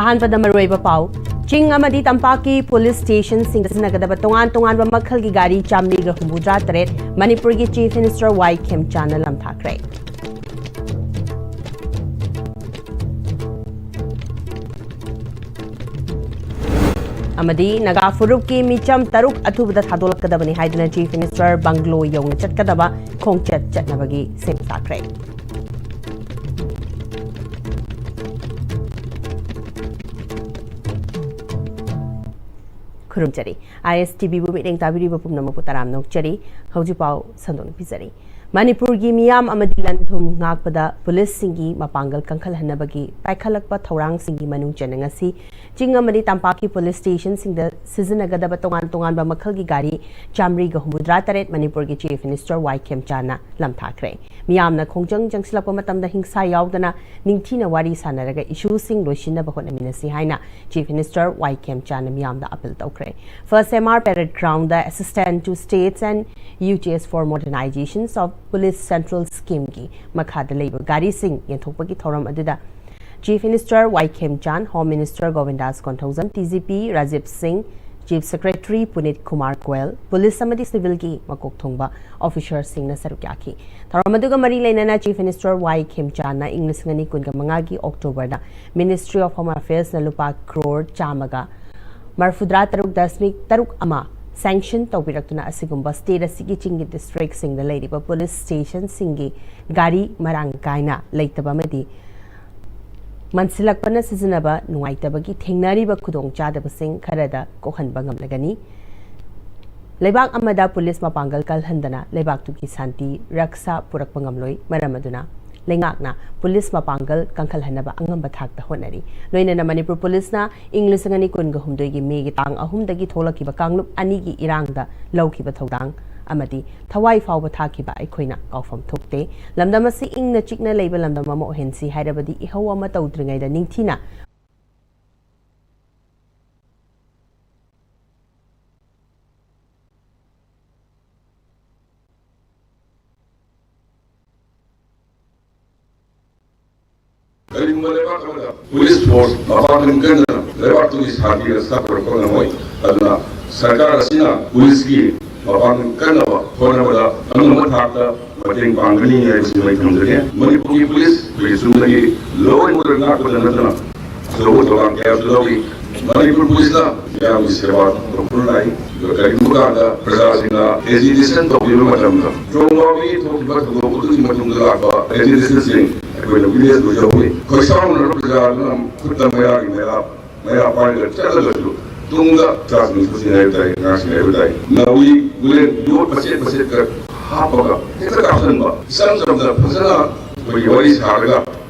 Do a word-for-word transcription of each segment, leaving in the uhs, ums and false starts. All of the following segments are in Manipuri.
ꯑꯍꯥꯟꯕꯗ ꯃꯔꯨꯑꯣꯏꯕ ꯄꯥꯎ꯫ ꯆꯤꯡ ꯑꯃꯗꯤ ꯇꯝꯄꯥꯛꯀꯤ ꯄꯨꯂꯤꯁ ꯁ꯭ꯇꯦꯁꯟꯁꯤꯡꯗ ꯁꯤꯖꯤꯟꯅꯒꯗꯕ ꯇꯣꯉꯥꯟ ꯇꯣꯉꯥꯟꯕ ꯃꯈꯜꯒꯤ ꯒꯥꯔꯤ ꯆꯥꯃꯔꯤꯒ ꯍꯨꯝꯐꯨꯇꯔꯥ ꯇꯔꯦꯠ ꯃꯅꯤꯄꯨꯔꯒꯤ ꯆꯤꯐ ꯃꯤꯅꯤꯁꯇꯔ ꯋꯥꯏ ꯈꯦꯝꯆꯥꯟꯅ ꯂꯝꯊꯥꯈ꯭ꯔꯦ꯫ ꯑꯃꯗꯤ ꯅꯥꯒꯥ ꯐꯨꯔꯨꯞꯀꯤ ꯃꯤꯆꯝ ꯇꯔꯨꯛ ꯑꯊꯨꯕꯗ ꯊꯥꯗꯣꯛꯂꯛꯀꯗꯕꯅꯤ ꯍꯥꯏꯗꯨꯅ ꯆꯤꯐ ꯃꯤꯅꯤꯁꯇꯔ ꯕꯪꯒ꯭ꯂꯣ ꯌꯧꯅ ꯆꯠꯀꯗꯕ ꯈꯣꯡꯆꯠ ꯆꯠꯅꯕꯒꯤ ꯁꯦꯝ ꯁꯥꯈ꯭ꯔꯦ꯫ ꯈꯨꯔꯨꯝꯖꯔꯤ꯫ ꯑꯥꯏ ꯑꯦꯁ ꯇꯤ ꯚꯤꯕꯨ ꯃꯤꯠꯌꯦꯡ ꯇꯥꯕꯤꯔꯤꯕ ꯄꯨꯝꯅꯃꯛꯄꯨ ꯇꯔꯥꯝꯅ ꯑꯣꯛꯆꯔꯤ꯫ ꯍꯧꯖꯤꯛ ꯄꯥꯎ ꯁꯟꯗꯣꯛꯅ ꯄꯤꯖꯔꯤ꯫ ꯃꯅꯤꯄꯨꯔꯒꯤ ꯃꯤꯌꯥꯝ ꯑꯃꯗꯤ ꯂꯟ ꯊꯨꯝ ꯉꯥꯛꯄꯗ ꯄꯨꯂꯤꯁꯁꯤꯡꯒꯤ ꯃꯄꯥꯡꯒꯜ ꯀꯟꯈꯠꯍꯟꯅꯕꯒꯤ ꯄꯥꯏꯈꯠꯂꯛꯄ ꯊꯧꯔꯥꯡꯁꯤꯡꯒꯤ ꯃꯅꯨꯡ ꯆꯟꯅ ꯉꯁꯤ ꯆꯤꯡ ꯑꯃꯗꯤ ꯇꯝꯄꯥꯛꯀꯤ ꯄꯨꯂꯤꯁ ꯁ꯭ꯇꯦꯁꯟꯁꯤꯡꯗ ꯁꯤꯖꯤꯟꯅꯒꯗꯕ ꯇꯣꯉꯥꯟ ꯇꯣꯉꯥꯟꯕ ꯃꯈꯜꯒꯤ ꯒꯥꯔꯤ ꯆꯥꯃꯔꯤꯒ ꯍꯨꯝꯐꯨꯇꯔꯥ ꯇꯔꯦꯠ ꯃꯅꯤꯄꯨꯔꯒꯤ ꯆꯤꯐ ꯃꯤꯅꯤꯁꯇꯔ ꯋꯥꯏ ꯈꯦꯝꯆꯥꯟꯅ ꯂꯝꯊꯥꯈ꯭ꯔꯦ꯫ ꯃꯤꯌꯥꯝꯅ ꯈꯣꯡꯖꯪ ꯆꯪꯁꯤꯜꯂꯛꯄ ꯃꯇꯝꯗ ꯍꯤꯡꯁꯥ ꯌꯥꯎꯗꯅ ꯅꯤꯡꯊꯤꯅ ꯋꯥꯔꯤ ꯁꯥꯟꯅꯔꯒ ꯏꯁꯨꯁꯤꯡ ꯂꯣꯏꯁꯤꯟꯅꯕ ꯍꯣꯠꯅꯃꯤꯟꯅꯁꯤ ꯍꯥꯏꯅ ꯆꯤꯐ ꯃꯤꯅꯤꯁꯇꯔ ꯋꯥꯏ ꯈꯦꯝꯆꯥꯟꯅ ꯃꯤꯌꯥꯝꯗ ꯑꯄꯤꯜ ꯇꯧꯈ꯭ꯔꯦ꯫ First M R parade ground Assistance to States and U T S for Modernizations of Police Central Schemeꯒꯤ ꯃꯈꯥꯗ ꯂꯩꯕ ꯒꯥꯔꯤꯁꯤꯡ ꯌꯦꯟꯊꯣꯛꯄꯒꯤ ꯊꯧꯔꯝ ꯑꯗꯨꯗ chief minister Y Khemchand, home minister Govindas Konthoujam, D G P Rajiv Singh, chief secretary Punit Kumar Goyal, police ꯑꯃꯗꯤ ꯁꯤꯚꯤꯜꯒꯤ ꯃꯀꯣꯛ ꯊꯣꯡꯕ ꯑꯣꯐꯤꯁꯔꯁꯤꯡꯅ ꯁꯔꯨꯛ ꯌꯥꯈꯤ꯫ ꯊꯧꯔꯝ ꯑꯗꯨꯒ ꯃꯔꯤ ꯂꯩꯅꯅ ꯆꯤꯐ ꯃꯤꯅꯤꯁꯇꯔ ꯋꯥꯏ ꯈꯦꯝꯆꯥꯟꯅ ꯏꯪ ꯂꯤꯁꯤꯡ ꯑꯅꯤ ꯀꯨꯟꯒ ꯃꯉꯥꯒꯤ ꯑꯣꯛꯇꯣꯕꯔꯗ Ministry of Home Affairsꯅ ꯂꯨꯄꯥ ꯀ꯭ꯔꯣꯔ ꯆꯥꯝꯃꯒ ꯃꯔꯐꯨꯇꯔꯥ ꯇꯔꯨꯛ ꯗꯁꯃꯤꯛ ꯇꯔꯨꯛ ꯑꯃ ꯁꯦꯡꯁꯟ ꯇꯧꯕꯤꯔꯛꯇꯨꯅ ꯑꯁꯤꯒꯨꯝꯕ ꯁ꯭ꯇꯦꯠ ꯑꯁꯤꯒꯤ ꯆꯤꯡꯒꯤ ꯗꯤꯁꯇ꯭ꯔꯤꯛꯁꯤꯡꯗ ꯂꯩꯔꯤꯕ ꯄꯨꯂꯤꯁ ꯁ꯭ꯇꯦꯁꯟꯁꯤꯡꯒꯤ ꯒꯥꯔꯤ ꯃꯔꯥꯡ ꯀꯥꯏꯅ ꯂꯩꯇꯕ ꯑꯃꯗꯤ ꯃꯟꯁꯤꯜꯂꯛꯄꯅ ꯁꯤꯖꯤꯟꯅꯕ ꯅꯨꯡꯉꯥꯏꯇꯕꯒꯤ ꯊꯦꯡꯅꯔꯤꯕ ꯈꯨꯗꯣꯡꯆꯥꯗꯕꯁꯤꯡ ꯈꯔꯗ ꯀꯣꯛꯍꯟꯕ ꯉꯝꯂꯒꯅꯤ꯫ ꯂꯩꯕꯥꯛ ꯑꯃꯗ ꯄꯨꯂꯤꯁ ꯃꯄꯥꯡꯒꯜ ꯀꯜꯍꯟꯗꯅ ꯂꯩꯕꯥꯛꯇꯨꯒꯤ ꯁꯥꯟꯇꯤ ꯔꯛꯁꯥ ꯄꯨꯔꯛꯄ ꯉꯝꯂꯣꯏ꯫ ꯃꯔꯝ ꯑꯗꯨꯅ ꯂꯩꯉꯥꯛꯅ ꯄꯨꯂꯤꯁ ꯃꯄꯥꯡꯒꯜ ꯀꯟꯈꯠꯍꯟꯅꯕ ꯑꯉꯝꯕ ꯊꯥꯛꯇ ꯍꯣꯠꯅꯔꯤ꯫ ꯂꯣꯏꯅꯅ ꯃꯅꯤꯄꯨꯔ ꯄꯨꯂꯤꯁꯅ ꯏꯪ ꯂꯤꯁꯤꯡ ꯑꯅꯤ ꯀꯨꯟꯒ ꯍꯨꯝꯗꯣꯏꯒꯤ ꯃꯦꯒꯤ ꯇꯥꯡ ꯑꯍꯨꯝꯗꯒꯤ ꯊꯣꯛꯂꯛꯈꯤꯕ ꯀꯥꯡꯂꯨꯞ ꯑꯅꯤꯒꯤ ꯏꯔꯥꯡꯗ ꯂꯧꯈꯤꯕ ꯊꯧꯗꯥꯡ ꯑꯃꯗꯤ ꯊꯋꯥꯏ ꯐꯥꯎꯕ ꯊꯥꯈꯤꯕ ꯑꯩꯈꯣꯏꯅ ꯀꯥꯎꯐꯝ ꯊꯣꯛꯇꯦ꯫ ꯂꯝꯗꯝ ꯑꯁꯤ ꯏꯪꯅ ꯆꯤꯛꯅ ꯂꯩꯕ ꯂꯝꯗꯝ ꯑꯃ ꯑꯣꯏꯍꯟꯁꯤ ꯍꯥꯏꯔꯕꯗꯤ ꯏꯍꯧ ꯑꯃ ꯇꯧꯗ꯭ꯔꯤꯉꯩꯗ ꯅꯤꯡꯊꯤꯅ ꯀꯔꯤꯒꯨꯝꯕ ꯂꯩꯕꯥꯛ ꯑꯃꯗ ꯄꯨꯂꯤꯁ ꯐꯣꯔꯁ ꯃꯄꯥꯡꯒꯜ ꯀꯟꯗꯅ ꯂꯩꯕꯥꯛꯇꯨꯒꯤ ꯁꯥꯟꯇꯤ ꯁꯥꯈꯠꯄ ꯉꯝꯃꯣꯏ꯫ ꯑꯗꯨꯅ ꯁꯔꯀꯥꯔ ꯑꯁꯤꯅ ꯄꯨꯂꯤꯁꯀꯤ ꯃꯄꯥꯡꯒꯜ ꯀꯟꯅꯕ ꯍꯣꯠꯅꯕꯗ ꯑꯉꯝꯕ ꯊꯥꯛꯇ ꯃꯇꯦꯡ ꯄꯥꯡꯒꯅꯤ ꯍꯥꯏꯕꯁꯤ ꯑꯩ ꯊꯝꯖꯒꯦ꯫ ꯃꯅꯤꯄꯨꯔꯒꯤ ꯄꯨꯂꯤꯁ ꯑꯩꯈꯣꯏꯒꯤ ꯆꯨꯝꯅꯒꯤ law and order ꯉꯥꯛꯄꯗ ꯅꯠꯇꯅ ꯑꯆꯧꯕ ꯊꯧꯗꯥꯡ ꯀꯌꯥꯁꯨ ꯂꯧꯔꯤ꯫ ꯃꯅꯤꯄꯨꯔ ꯄꯨꯂꯤꯁꯅ ꯃꯤꯌꯥꯝꯒꯤ ꯁꯦꯕꯥ ꯇꯧꯕ ꯂꯥꯛꯏ꯫ ꯑꯗꯨꯒ ꯀꯔꯤꯒꯨꯝꯕ ꯀꯥꯟꯗ ꯄ꯭ꯔꯖꯥꯁꯤꯡꯅ agitation ꯇꯧꯕꯤꯕ ꯃꯇꯝꯗ ꯆꯣꯡꯕꯥꯕꯤ ꯊꯣꯛꯈꯤꯕ ꯊꯧꯗꯣꯛ ꯑꯗꯨꯒꯤ ꯃꯇꯨꯡꯗ ꯂꯥꯛꯄ agitationꯁꯤꯡ ꯑꯩꯈꯣꯏꯅ witness ꯑꯣꯏꯖꯍꯧꯏ꯫ ꯈꯣꯏꯁꯥꯎꯅꯔꯕ ꯄ꯭ꯔꯖꯥꯗꯨꯅ ꯈꯨꯠꯇ ꯃꯩꯔꯥꯒꯤ ꯃꯩꯔꯥ ꯃꯩꯔꯥ ꯄꯥꯏꯔꯒ ꯆꯠꯂꯒꯁꯨ ꯇꯨꯡꯗ ꯆꯥꯁꯤꯡ ꯁꯨꯁꯤꯡ ꯍꯥꯏꯕ ꯇꯥꯏ, ꯉꯥꯁꯤꯡ ꯍꯥꯏꯕ ꯇꯥꯏ꯫ ꯅꯥꯎꯔꯤ ꯒꯨꯂꯦꯟ ꯌꯣꯠ ꯃꯆꯦꯠ ꯃꯆꯦꯠꯀ ꯍꯥꯞꯄꯒ ꯍꯦꯛꯇ ꯀꯥꯞꯁꯤꯟꯕ꯫ ꯏꯆꯝ ꯆꯝꯅ ꯐꯖꯅ ꯑꯩꯈꯣꯏꯒꯤ ꯋꯥꯔꯤ ꯁꯥꯔꯒ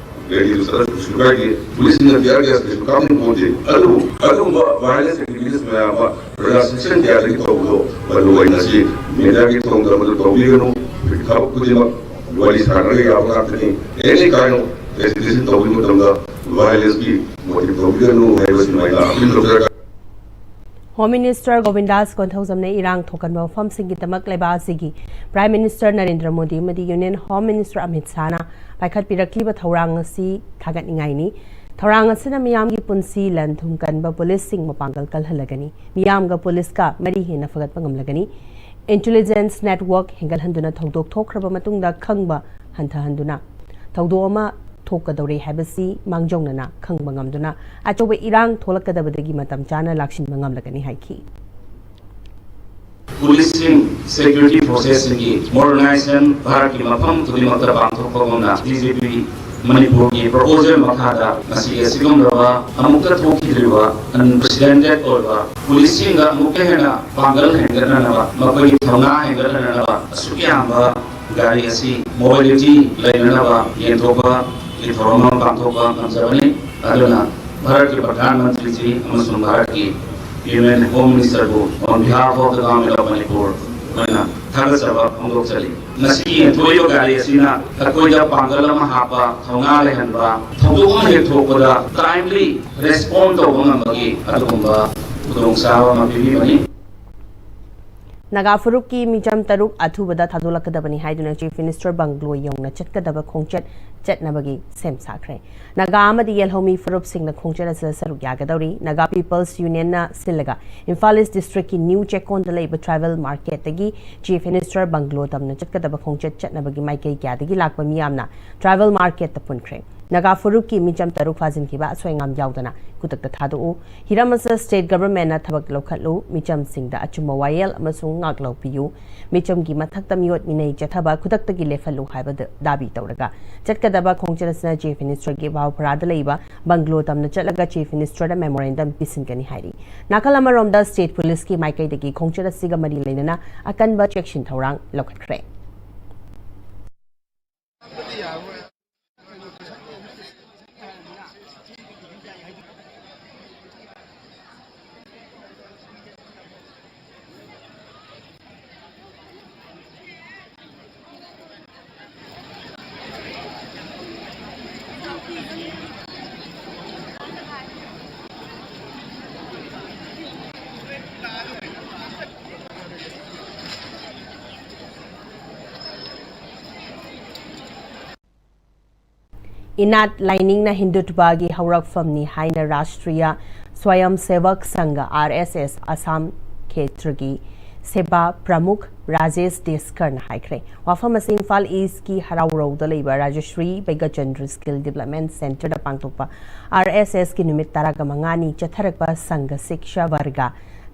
ꯔꯦꯂꯤꯗꯨ ꯆꯠꯂꯁꯨ ꯀꯩꯁꯨ ꯀꯥꯏꯗꯦ꯫ ꯄꯨꯂꯤꯁꯁꯤꯡꯅ tear gas ꯀꯩꯁꯨ ꯀꯥꯞꯅꯤꯡ ꯄꯣꯟꯗꯦ꯫ ꯑꯗꯨꯕꯨ ꯑꯗꯨꯒꯨꯝꯕ violence activities ꯃꯌꯥꯝ ꯑꯃ ꯄ꯭ꯔꯖꯥ section ꯀꯌꯥꯗꯒꯤ ꯇꯧꯕꯗꯣ ꯃꯗꯨ ꯑꯣꯏꯅ ꯁꯤ mediaꯒꯤ ꯊꯣꯡꯗ ꯃꯗꯨ ꯇꯧꯕꯤꯒꯅꯨ꯫ ꯊꯕꯛ ꯈꯨꯗꯤꯡꯃꯛ ꯋꯥꯔꯤ ꯁꯥꯟꯅꯔꯒ ꯌꯥꯕ ꯉꯥꯛꯇꯅꯤ꯫ Any kind of agitation ꯇꯧꯕ ꯃꯇꯝꯗ violenceꯀꯤ motive ꯇꯧꯕꯤꯒꯅꯨ ꯍꯥꯏꯕꯁꯤ ꯑꯩꯅ appeal ꯇꯧꯖꯔꯛꯀꯦ꯫ Home Minister ꯒꯣꯕꯤꯟꯗꯥꯁ ꯀꯣꯟꯊꯧꯖꯝꯅ ꯏꯔꯥꯡ ꯊꯣꯛꯀꯟꯕ ꯃꯐꯝꯁꯤꯡꯒꯤꯗꯃꯛ ꯂꯩꯕꯥꯛ ꯑꯁꯤꯒꯤ Prime Minister ꯅꯔꯦꯟꯗ꯭ꯔ ꯃꯣꯗꯤ ꯑꯃꯗꯤ Union Home Minister ꯑꯃꯤꯠ ꯁꯥꯍꯅ ꯄꯥꯏꯈꯠꯄꯤꯔꯛꯂꯤꯕ ꯊꯧꯔꯥꯡ ꯑꯁꯤ ꯊꯥꯒꯠꯅꯤꯡꯉꯥꯏꯅꯤ꯫ ꯊꯧꯔꯥꯡ ꯑꯁꯤꯅ ꯃꯤꯌꯥꯝꯒꯤ ꯄꯨꯟꯁꯤ ꯂꯟ ꯊꯨꯝ ꯀꯟꯕ ꯄꯨꯂꯤꯁꯁꯤꯡ ꯃꯄꯥꯡꯒꯜ ꯀꯜꯍꯜꯂꯒꯅꯤ꯫ ꯃꯤꯌꯥꯝꯒ ꯄꯨꯂꯤꯁꯀ ꯃꯔꯤ ꯍꯦꯟꯅ ꯐꯒꯠꯄ ꯉꯝꯂꯒꯅꯤ꯫ Intelligence network ꯍꯦꯟꯒꯠꯍꯟꯗꯨꯅ ꯊꯧꯗꯣꯛ ꯊꯣꯛꯈ꯭ꯔꯕ ꯃꯇꯨꯡꯗ ꯈꯪꯕ ꯍꯟꯊꯍꯟꯗꯨꯅ ꯊꯧꯗꯣꯛ ꯑꯃ ꯊꯣꯛꯀꯗꯧꯔꯦ ꯍꯥꯏꯕꯁꯤ ꯃꯥꯡꯖꯧꯅꯅ ꯈꯪꯕ ꯉꯝꯗꯨꯅ ꯑꯆꯧꯕ ꯏꯔꯥꯡ ꯊꯣꯛꯂꯛꯀꯗꯕꯗꯒꯤ ꯃꯇꯝ ꯆꯥꯅ ꯂꯥꯛꯁꯤꯟꯕ ꯉꯝꯂꯒꯅꯤ ꯍꯥꯏꯈꯤ꯫ ꯄꯨꯂꯤꯁꯁꯤꯡ, security forcesꯁꯤꯡꯒꯤ modernization ꯚꯥꯔꯠꯀꯤ ꯃꯐꯝ ꯈꯨꯗꯤꯡꯃꯛꯇ ꯄꯥꯡꯊꯣꯛꯄꯒꯨꯝꯅ D G P ꯃꯅꯤꯄꯨꯔꯒꯤ proposal ꯃꯈꯥꯗ ꯉꯁꯤ ꯑꯁꯤꯒꯨꯝꯂꯕ ꯑꯃꯨꯛꯇ ꯊꯣꯛꯈꯤꯗ꯭ꯔꯤꯕ unprecedented ꯑꯣꯏꯕ ꯄꯨꯂꯤꯁꯁꯤꯡꯗ ꯑꯃꯨꯛꯀ ꯍꯦꯟꯅ ꯄꯥꯡꯒꯜ ꯍꯦꯟꯒꯠꯅꯅꯕ, ꯃꯈꯣꯏꯒꯤ ꯊꯧꯅꯥ ꯍꯦꯟꯒꯠꯍꯟꯅꯅꯕ ꯑꯁꯨꯛ ꯌꯥꯝꯕ ꯒꯥꯔꯤ ꯑꯁꯤ mobility ꯂꯩꯅꯅꯕ ꯌꯦꯟꯊꯣꯛꯄꯒꯤ ꯊꯧꯔꯝ ꯑꯃ ꯄꯥꯡꯊꯣꯛꯄ ꯉꯝꯖꯕꯅꯤ꯫ ꯑꯗꯨꯅ ꯚꯥꯔꯠꯀꯤ ꯄ꯭ꯔꯙꯥꯟ ꯃꯟꯇ꯭ꯔꯤꯖꯤ ꯑꯃꯁꯨꯡ ꯚꯥꯔꯠꯀꯤ Union Home Ministerꯕꯨ on behalf of the Government of Manipur ꯑꯩꯈꯣꯏꯅ ꯊꯥꯒꯠꯆꯕ ꯐꯣꯡꯗꯣꯛꯆꯔꯤ꯫ ꯉꯁꯤ ꯌꯦꯟꯊꯣꯛꯏꯕ ꯒꯥꯔꯤ ꯑꯁꯤꯅ ꯑꯩꯈꯣꯏꯗ ꯄꯥꯡꯒꯜ ꯑꯃ ꯍꯥꯞꯄ, ꯊꯧꯅꯥ ꯂꯩꯍꯟꯕ, ꯊꯧꯗꯣꯛ ꯑꯃ ꯍꯦꯛ ꯊꯣꯛꯄꯗ timely respond ꯇꯧꯕ ꯉꯝꯕꯒꯤ ꯑꯗꯨꯒꯨꯝꯕ ꯈꯨꯗꯣꯡꯆꯥꯕ ꯑꯃ ꯄꯤꯕꯤꯕꯅꯤ꯫ ꯅꯥꯒꯥ ꯐꯨꯔꯨꯞꯀꯤ ꯃꯤꯆꯝ ꯇꯔꯨꯛ ꯑꯊꯨꯕꯗ ꯊꯥꯗꯣꯛꯂꯛꯀꯗꯕꯅꯤ ꯍꯥꯏꯗꯨꯅ Chief Minister bungalow ꯌꯧꯅ ꯆꯠꯀꯗꯕ ꯈꯣꯡꯆꯠ ꯆꯠꯅꯕꯒꯤ ꯁꯦꯝ ꯁꯥꯈ꯭ꯔꯦ꯫ ꯅꯥꯒꯥ ꯑꯃꯗꯤ ꯌꯦꯜꯍꯧꯃꯤ ꯐꯨꯔꯨꯞꯁꯤꯡꯅ ꯈꯣꯡꯆꯠ ꯑꯁꯤꯗ ꯁꯔꯨꯛ ꯌꯥꯒꯗꯧꯔꯤ꯫ Naga People's Unionꯅ ꯁꯤꯜꯂꯒ ꯏꯝꯐꯥꯜ East Districtꯀꯤ ꯅ꯭ꯌꯨ ꯆꯦꯛꯀꯣꯟꯗ ꯂꯩꯕ Tribal Marketꯇꯒꯤ Chief Minister bungalow ꯇꯝꯅ ꯆꯠꯀꯗꯕ ꯈꯣꯡꯆꯠ ꯆꯠꯅꯕꯒꯤ ꯃꯥꯏꯀꯩ ꯀꯌꯥꯗꯒꯤ ꯂꯥꯛꯄ ꯃꯤꯌꯥꯝꯅ Tribal Marketꯇ ꯄꯨꯟꯈ꯭ꯔꯦ꯫ ꯅꯥꯒꯥ ꯐꯨꯔꯨꯞꯀꯤ ꯃꯤꯆꯝ ꯇꯔꯨꯛ ꯐꯥꯖꯤꯟꯈꯤꯕ ꯑꯁꯣꯏ ꯑꯉꯥꯝ ꯌꯥꯎꯗꯅ ꯈꯨꯗꯛꯇ ꯊꯥꯗꯣꯛꯎ꯫ ꯍꯤꯔꯝ ꯑꯁꯤꯗ state governmentꯅ ꯊꯕꯛ ꯂꯧꯈꯠꯂꯨ꯫ ꯃꯤꯆꯝꯁꯤꯡꯗ ꯑꯆꯨꯝꯕ ꯋꯥꯌꯦꯜ ꯑꯃꯁꯨꯡ ꯉꯥꯛꯂꯧ ꯄꯤꯌꯨ꯫ ꯃꯤꯆꯝꯒꯤ ꯃꯊꯛꯇ ꯃꯤꯑꯣꯠ ꯃꯤꯅꯩ ꯆꯠꯊꯕ ꯈꯨꯗꯛꯇꯒꯤ ꯂꯦꯞꯍꯜꯂꯨ ꯍꯥꯏꯕ ꯗꯥꯕꯤ ꯇꯧꯔꯒ ꯆꯠꯀꯗꯕ ꯈꯣꯡꯆꯠ ꯑꯁꯤꯅ Chief Ministerꯒꯤ ꯚꯥꯎꯐꯔꯥꯗ ꯂꯩꯕ bungalow ꯇꯝꯅ ꯆꯠꯂꯒ Chief Ministerꯗ memorandum ꯄꯤꯁꯤꯟꯒꯅꯤ ꯍꯥꯏꯔꯤ꯫ ꯅꯥꯀꯜ ꯑꯃꯔꯣꯝꯗ state policeꯀꯤ ꯃꯥꯏꯀꯩꯗꯒꯤ ꯈꯣꯡꯆꯠ ꯑꯁꯤꯒ ꯃꯔꯤ ꯂꯩꯅꯅ ꯑꯀꯟꯕ ꯆꯦꯛꯁꯤꯟ ꯊꯧꯔꯥꯡ ꯂꯧꯈꯠꯈ꯭ꯔꯦ꯫ ꯏꯅꯥꯠ ꯂꯥꯏꯅꯤꯡꯅ ꯍꯤꯟꯗꯨꯠꯕꯥꯒꯤ ꯍꯧꯔꯛꯐꯝꯅꯤ ꯍꯥꯏꯅ ꯔꯥꯁꯇ꯭ꯔꯤꯌꯥ ꯁ꯭ꯋꯌꯝ ꯁꯦꯚꯛ ꯁꯪꯘ, RSS, ꯑꯁꯥꯝ ꯈꯦꯇ꯭ꯔꯒꯤ ꯁꯦꯕꯥ ꯄ꯭ꯔꯃꯨꯈ ꯔꯥꯖꯦꯁ ꯗꯦꯁꯀꯔꯅ ꯍꯥꯏꯈ꯭ꯔꯦ꯫ ꯋꯥꯐꯝ ꯑꯁꯤ ꯏꯝꯐꯥꯜ ꯏꯁꯀꯤ ꯍꯔꯥꯎꯔꯧꯗ ꯂꯩꯕ ꯔꯥꯖꯦꯁ꯭ꯔꯤ ꯕꯩꯒꯆꯟꯗ꯭ꯔ ꯁ꯭ꯀꯤꯜ ꯗꯤꯕ꯭ꯂꯞꯃꯦꯟ ꯁꯦꯟꯇꯔꯗ ꯄꯥꯡꯊꯣꯛꯄ RSSꯀꯤ ꯅꯨꯃꯤꯠ ꯇꯔꯥꯒ ꯃꯉꯥꯅꯤ ꯆꯠꯊꯔꯛꯄ ꯁꯪꯘ ꯁꯤꯛꯁꯥ ꯚꯔꯒ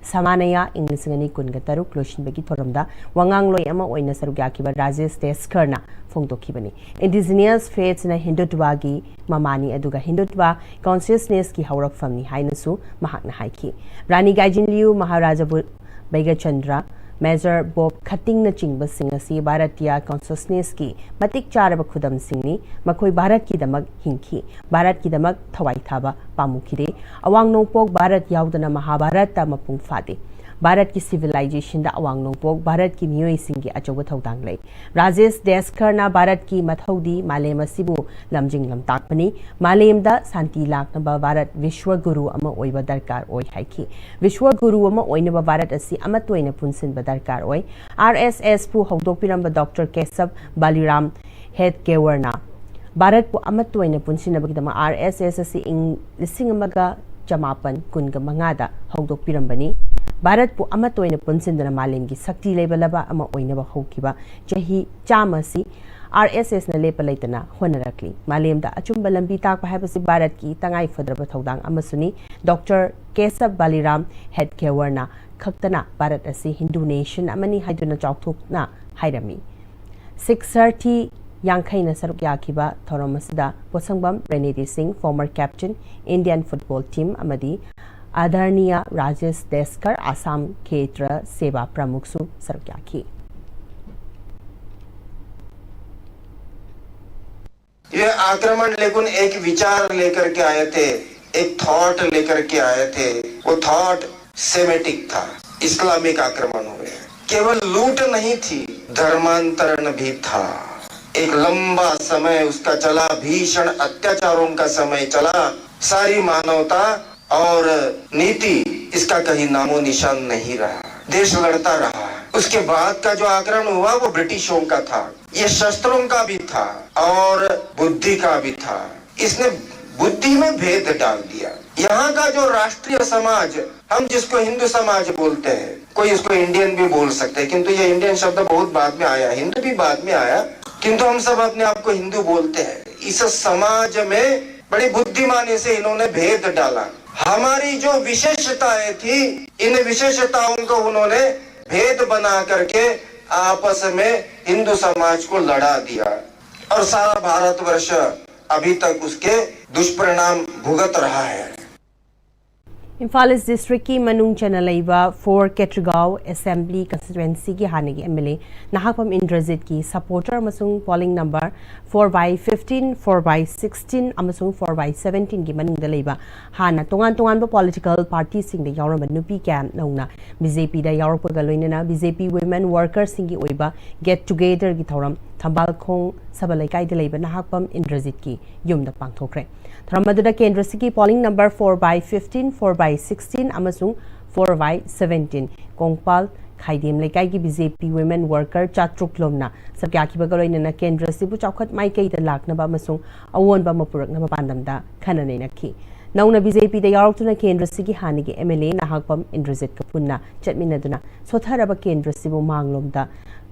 ꯁꯃꯥꯅꯌꯥ ꯏꯪ ꯂꯤꯁꯤꯡ ꯑꯅꯤ ꯀꯨꯟꯒ ꯇꯔꯨꯛ ꯂꯣꯏꯁꯤꯟꯕꯒꯤ ꯊꯧꯔꯝꯗ ꯋꯥꯉꯥꯡꯂꯣꯏ ꯑꯃ ꯑꯣꯏꯅ ꯁꯔꯨꯛ ꯌꯥꯈꯤꯕ ꯔꯥꯖꯦꯁ ꯗꯦꯁꯀꯔꯅ ꯐꯣꯡꯗꯣꯛꯈꯤꯕꯅꯤ꯫ Indigenous faithsꯅ ꯍꯤꯟꯗꯨꯠꯕꯥꯒꯤ ꯃꯃꯥꯅꯤ, ꯑꯗꯨꯒ ꯍꯤꯟꯗꯨꯠꯕꯥ consciousnessꯀꯤ ꯍꯧꯔꯛꯐꯝꯅꯤ ꯍꯥꯏꯅꯁꯨ ꯃꯍꯥꯛꯅ ꯍꯥꯏꯈꯤ꯫ ꯔꯥꯅꯤ ꯒꯥꯏꯖꯤꯟꯂꯤꯌꯨ, ꯃꯍꯥꯔꯥꯖꯥ ꯕꯨ-, ꯕꯩꯒꯆꯟꯗ꯭ꯔ, ꯃꯦꯖꯔ ꯕꯣꯕ ꯈꯇꯤꯡꯅꯆꯤꯡꯕꯁꯤꯡ ꯑꯁꯤ ꯚꯥꯔꯇꯤꯌꯥ consciousnessꯀꯤ ꯃꯇꯤꯛ ꯆꯥꯔꯕ ꯈꯨꯗꯝꯁꯤꯡꯅꯤ꯫ ꯃꯈꯣꯏ ꯚꯥꯔꯠꯀꯤꯗꯃꯛ ꯍꯤꯡꯈꯤ, ꯚꯥꯔꯠꯀꯤꯗꯃꯛ ꯊꯋꯥꯏ ꯊꯥꯕ ꯄꯥꯝꯃꯨꯈꯤꯗꯦ꯫ ꯑꯋꯥꯡ ꯅꯣꯡꯄꯣꯛ ꯚꯥꯔꯠ ꯌꯥꯎꯗꯅ ꯃꯍꯥꯚꯥꯔꯠꯇ ꯃꯄꯨꯡ ꯐꯥꯗꯦ꯫ ꯚꯥꯔꯠꯀꯤ ꯁꯤꯚꯤꯂꯥꯏꯖꯦꯁꯟꯗ ꯑꯋꯥꯡ ꯅꯣꯡꯄꯣꯛ ꯚꯥꯔꯠꯀꯤ ꯃꯤꯑꯣꯏꯁꯤꯡꯒꯤ ꯑꯆꯧꯕ ꯊꯧꯗꯥꯡ ꯂꯩ꯫ ꯔꯥꯖꯦꯁ ꯗꯦꯁꯀꯔꯅ ꯚꯥꯔꯠꯀꯤ ꯃꯊꯧꯗꯤ ꯃꯥꯂꯦꯝ ꯑꯁꯤꯕꯨ ꯂꯝꯖꯤꯡ ꯂꯝꯇꯥꯛꯄꯅꯤ꯫ ꯃꯥꯂꯦꯝꯗ ꯁꯥꯟꯇꯤ ꯂꯥꯛꯅꯕ ꯚꯥꯔꯠ ꯕꯤꯁ꯭ꯋ ꯒꯨꯔꯨ ꯑꯃ ꯑꯣꯏꯕ ꯗꯔꯀꯥꯔ ꯑꯣꯏ ꯍꯥꯏꯈꯤ꯫ ꯕꯤꯁ꯭ꯋ ꯒꯨꯔꯨ ꯑꯃ ꯑꯣꯏꯅꯕ ꯚꯥꯔꯠ ꯑꯁꯤ ꯑꯃꯠꯇ ꯑꯣꯏꯅ ꯄꯨꯟꯁꯤꯟꯕ ꯗꯔꯀꯥꯔ ꯑꯣꯏ꯫ ꯑꯥꯔ ꯑꯦꯁ ꯑꯦꯁꯄꯨ ꯍꯧꯗꯣꯛꯄꯤꯔꯝꯕ ꯗꯣꯛꯇꯔ ꯀꯦꯁꯕ ꯕꯥꯂꯤꯔꯥꯝ ꯍꯦꯠꯒꯦꯋꯔꯅ ꯚꯥꯔꯠꯄꯨ ꯑꯃꯠꯇ ꯑꯣꯏꯅ ꯄꯨꯟꯁꯤꯟꯅꯕꯒꯤꯗꯃꯛ ꯑꯥꯔ ꯑꯦꯁ ꯑꯦꯁ ꯑꯁꯤ ꯏꯪ ꯂꯤꯁꯤꯡ ꯑꯃꯒ ꯆꯃꯥꯄꯟ ꯀꯨꯟꯒ ꯃꯉꯥꯗ ꯍꯧꯗꯣꯛꯄꯤꯔꯝꯕꯅꯤ꯫ ꯚꯥꯔꯠꯄꯨ ꯑꯃꯠꯇ ꯑꯣꯏꯅ ꯄꯨꯟꯁꯤꯟꯗꯨꯅ ꯃꯥꯂꯦꯝꯒꯤ ꯁꯛꯇꯤ ꯂꯩꯕ ꯂꯩꯕꯥꯛ ꯑꯃ ꯑꯣꯏꯅꯕ ꯍꯧꯈꯤꯕ ꯆꯍꯤ ꯆꯥꯝꯃ ꯑꯁꯤ ꯑꯥꯔ ꯑꯦꯁ ꯑꯦꯁꯅ ꯂꯦꯞꯄ ꯂꯩꯇꯅ ꯍꯣꯠꯅꯔꯛꯂꯤ꯫ ꯃꯥꯂꯦꯝꯗ ꯑꯆꯨꯝꯕ ꯂꯝꯕꯤ ꯇꯥꯛꯄ ꯍꯥꯏꯕꯁꯤ ꯚꯥꯔꯠꯀꯤ ꯇꯉꯥꯏ ꯐꯗ꯭ꯔꯕ ꯊꯧꯗꯥꯡ ꯑꯃꯁꯨꯅꯤ꯫ ꯗꯣꯛꯇꯔ ꯀꯦꯁꯕ ꯕꯥꯂꯤꯔꯥꯝ ꯍꯦꯠꯒꯦꯋꯔꯅ ꯈꯛꯇꯅ ꯚꯥꯔꯠ ꯑꯁꯤ ꯍꯤꯟꯗꯨ ꯅꯦꯁꯟ ꯑꯃꯅꯤ ꯍꯥꯏꯗꯨꯅ ꯆꯥꯎꯊꯣꯛꯅ ꯍꯥꯏꯔꯝꯃꯤ꯫ ꯁꯤꯛꯁ ꯊꯥꯔꯇꯤ ꯌꯥꯡꯈꯩꯅ ꯁꯔꯨꯛ ꯌꯥꯈꯤꯕ ꯊꯧꯔꯝ ꯑꯁꯤꯗ ꯄꯣꯠꯁꯪꯕꯝ ꯔꯦꯅꯦꯗꯤ ꯁꯤꯡ, former captain, Indian football team, ꯑꯃꯗꯤ ꯑꯥꯗꯔꯅꯤꯌꯥ ꯔꯥꯖꯦꯁ ꯗꯦꯁꯀꯔ, ꯑꯁꯥꯝ ꯈꯦꯇ꯭ꯔ ꯁꯦꯕꯥ ꯄ꯭ꯔꯃꯨꯈꯁꯨ ꯁꯔꯨꯛ ꯌꯥꯈꯤ꯫ ये आक्रमण लेकिन एक विचार लेकर के आए थे, एक थॉट लेकर के आए थे। वो थॉट सेमेटिक था, इस्लामिक आक्रमण हुए। केवल लूट नहीं थी, धर्मांतरण भी था। एक लंबा समय उसका चला, भीषण अत्याचारों का समय चला। सारी मानवता और नीति इसका कहीं नामो निशान नहीं रहा। देश लड़ता रहा। उसके बाद का जो आक्रमण हुआ वो ब्रिटिशों का था। ये शस्त्रों का भी था और बुद्धि का भी था। इसने बुद्धि में भेद डाल दिया। यहाँ का जो राष्ट्रीय समाज, हम जिसको हिंदू समाज बोलते हैं, कोई इसको इंडियन भी बोल सकते हैं, किंतु ये इंडियन शब्द बहुत बाद में आया, हिंदू भी बाद में आया, किंतु हम सब अपने आप को हिंदू बोलते हैं। इस समाज में बड़ी बुद्धिमानी से इन्होंने भेद डाला। हमारी जो विशेषताएं थी, इन विशेषताओं को उन्होंने भेद बना करके आपस में हिंदू समाज को लड़ा दिया और सारा भारतवर्ष अभी तक उसके दुष्परिणाम भुगत रहा है। ꯏꯝꯐꯥꯜ ꯏꯁ ꯗꯤꯁꯇ꯭ꯔꯤꯛꯀꯤ ꯃꯅꯨꯡ ꯆꯟꯅ ꯂꯩꯕ ꯐꯣꯔ ꯀꯦꯇ꯭ꯔꯤꯒꯥꯎ ꯑꯦꯁꯦꯝꯕ꯭ꯂꯤ ꯀꯟꯁꯇꯤꯇ꯭ꯋꯦꯟꯁꯤꯒꯤ ꯍꯥꯟꯅꯒꯤ ꯑꯦꯝ ꯑꯦꯜ ꯑꯦ ꯅꯍꯥꯛꯄꯝ ꯏꯟꯗ꯭ꯔꯖꯤꯠꯀꯤ ꯁꯄꯣꯔꯇꯔ ꯑꯃꯁꯨꯡ polling number four by fifteen, four by sixteen ꯑꯃꯁꯨꯡ ꯐꯣꯔ ꯕꯥꯏ ꯁꯕꯦꯟꯇꯤꯟꯒꯤ ꯃꯅꯨꯡꯗ ꯂꯩꯕ ꯍꯥꯟꯅ ꯇꯣꯉꯥꯟ ꯇꯣꯉꯥꯟꯕ ꯄꯣꯂꯤꯇꯤꯀꯦꯜ ꯄꯥꯔꯇꯤꯁꯤꯡꯗ ꯌꯥꯎꯔꯝꯕ ꯅꯨꯄꯤ ꯀꯌꯥ ꯅꯧꯅ ꯕꯤ ꯖꯦ ꯄꯤꯗ ꯌꯥꯎꯔꯛꯄꯒ ꯂꯣꯏꯅꯅ ꯕꯤ ꯖꯦ ꯄꯤ ꯋꯤꯃꯦꯟ ꯋꯥꯔꯀꯔꯁꯤꯡꯒꯤ ꯑꯣꯏꯕ ꯒꯦꯠ ꯇꯨꯒꯦꯗꯔꯒꯤ ꯊꯧꯔꯝ ꯊꯝꯕꯥꯜꯈꯣꯡ ꯁꯚꯥ ꯂꯩꯀꯥꯏꯗ ꯂꯩꯕ ꯅꯍꯥꯛꯄꯝ ꯏꯟꯗ꯭ꯔꯖꯤꯠꯀꯤ ꯌꯨꯝꯗ ꯄꯥꯡꯊꯣꯛꯈ꯭ꯔꯦ꯫ ꯊꯧꯔꯝ ꯑꯗꯨꯗ ꯀꯦꯟꯗ꯭ꯔꯁꯤꯒꯤ polling number four by fifteen, four by sixteen ꯑꯃꯁꯨꯡ four by seventeen Kongpal Khaidem ꯂꯩꯀꯥꯏꯒꯤ B J P women worker ꯆꯥꯇ꯭ꯔꯨꯛ ꯂꯣꯝꯅ ꯁꯛ ꯌꯥꯈꯤꯕꯒ ꯂꯣꯏꯅꯅ ꯀꯦꯟꯗ꯭ꯔꯁꯤꯕꯨ ꯆꯥꯎꯈꯠ ꯃꯥꯏꯀꯩꯗ ꯂꯥꯛꯅꯕ ꯑꯃꯁꯨꯡ ꯑꯑꯣꯟꯕ ꯑꯃ ꯄꯨꯔꯛꯅꯕ ꯄꯥꯟꯗꯝꯗ ꯈꯟꯅ ꯅꯩꯅꯈꯤ꯫ ꯅꯧꯅ ꯕꯤ ꯖꯦ ꯄꯤꯗ ꯌꯥꯎꯔꯛꯇꯨꯅ ꯀꯦꯟꯗ꯭ꯔꯁꯤꯒꯤ ꯍꯥꯟꯅꯒꯤ ꯑꯦꯝ ꯑꯦꯜ ꯑꯦ ꯅꯍꯥꯛꯄꯝ ꯏꯟꯗ꯭ꯔꯖꯤꯠꯀ ꯄꯨꯟꯅ ꯆꯠꯃꯤꯟꯅꯗꯨꯅ ꯁꯣꯠꯊꯔꯕ ꯀꯦꯟꯗ꯭ꯔꯁꯤꯕꯨ ꯃꯥꯡꯂꯣꯝꯗ